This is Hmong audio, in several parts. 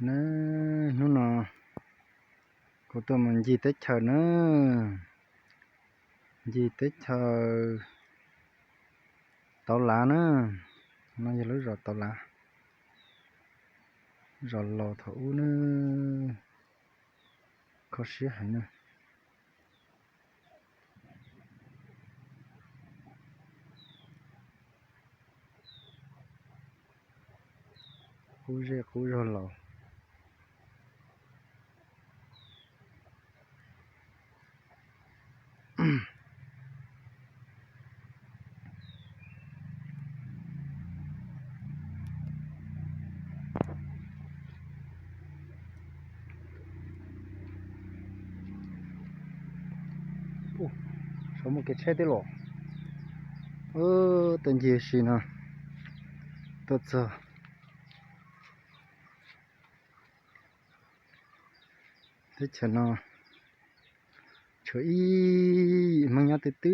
Na, hnub no kuv tuaj mus ncig teb chaws na, ncig teb chaws Tauv Lav na. No yog lub zos Tauv Lav, zos laus thaum ub na, kho siab heev na. Qub zej qub zog laus. Saum muaj kev tsheb tib los. Tej ncig si no tuaj txog teb chaws no, tshuav ib yim Hmoob nyob twb twb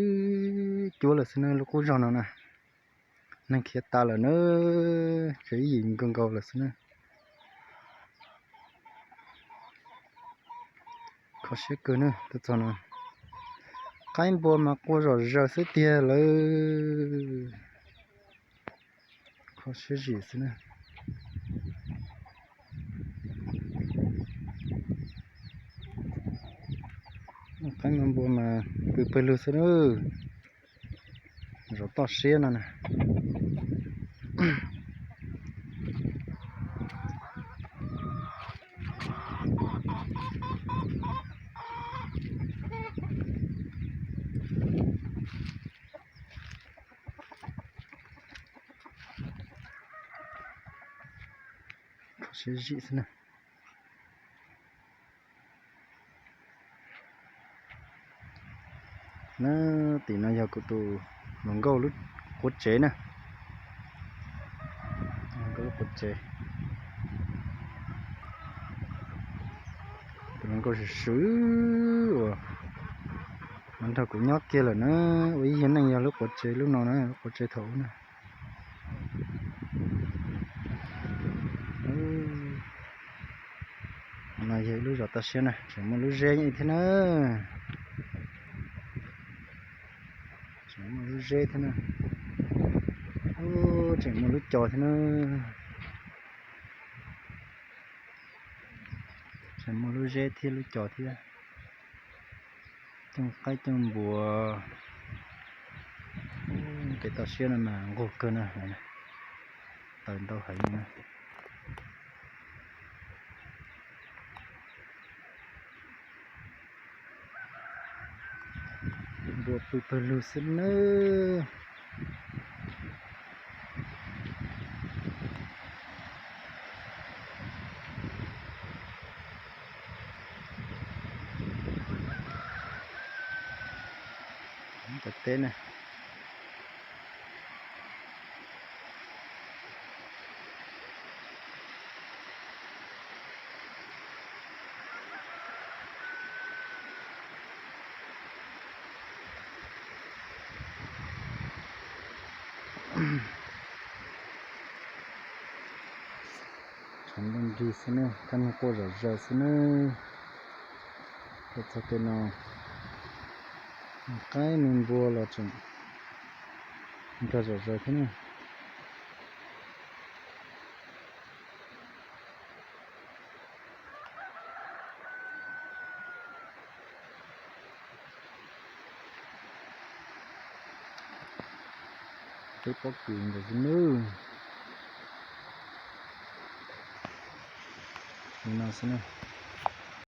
cuab lawm xwb na, lub qub zog no na. Neeg khiav tas lawm na, tshuav ib yim nkaus nkaus lawm xwb na. Kho siab kawg na, tuaj txog no qaib npua mas qua zom zaws xwb tiag lawm. Kho siab zim xwb na. Qaib npua mas pw pawg lug xwb na. Zov toj siab no na. Kho siab zim xwb na. Na, tim no yog kuv tus hluas nkauj lub quav tsev na. Nkauj lub quav tsev. Tus hluas nkauj swm swm uas nrog kuv nyob kiag lawm na, ua ib yig neej yog lub quav tsev lub no na, lub quav tsev thaum ub na. No yog ib lub zos toj siab na, tseem muaj lub zeb thiab na. Tseem muaj lub zeb thiab na. Tseem muaj lub co thiab na. Tseem muaj lub zeb thiab lub co thiab. Cooj qaib cooj npua. Kev toj siab no mas nquag kawg na. Taws ntau heev na. Npua pw pawg lug xwb nawb. Cov teb na. Tshav ntuj nrig xwb ne, kab noog quaj zom zaws xwb ne. Tuaj txog tej no, qaib me npua los tseem nrog zom zaws thiab ne. Teb pob kws ntawd xwb nawb. Li no xwb na.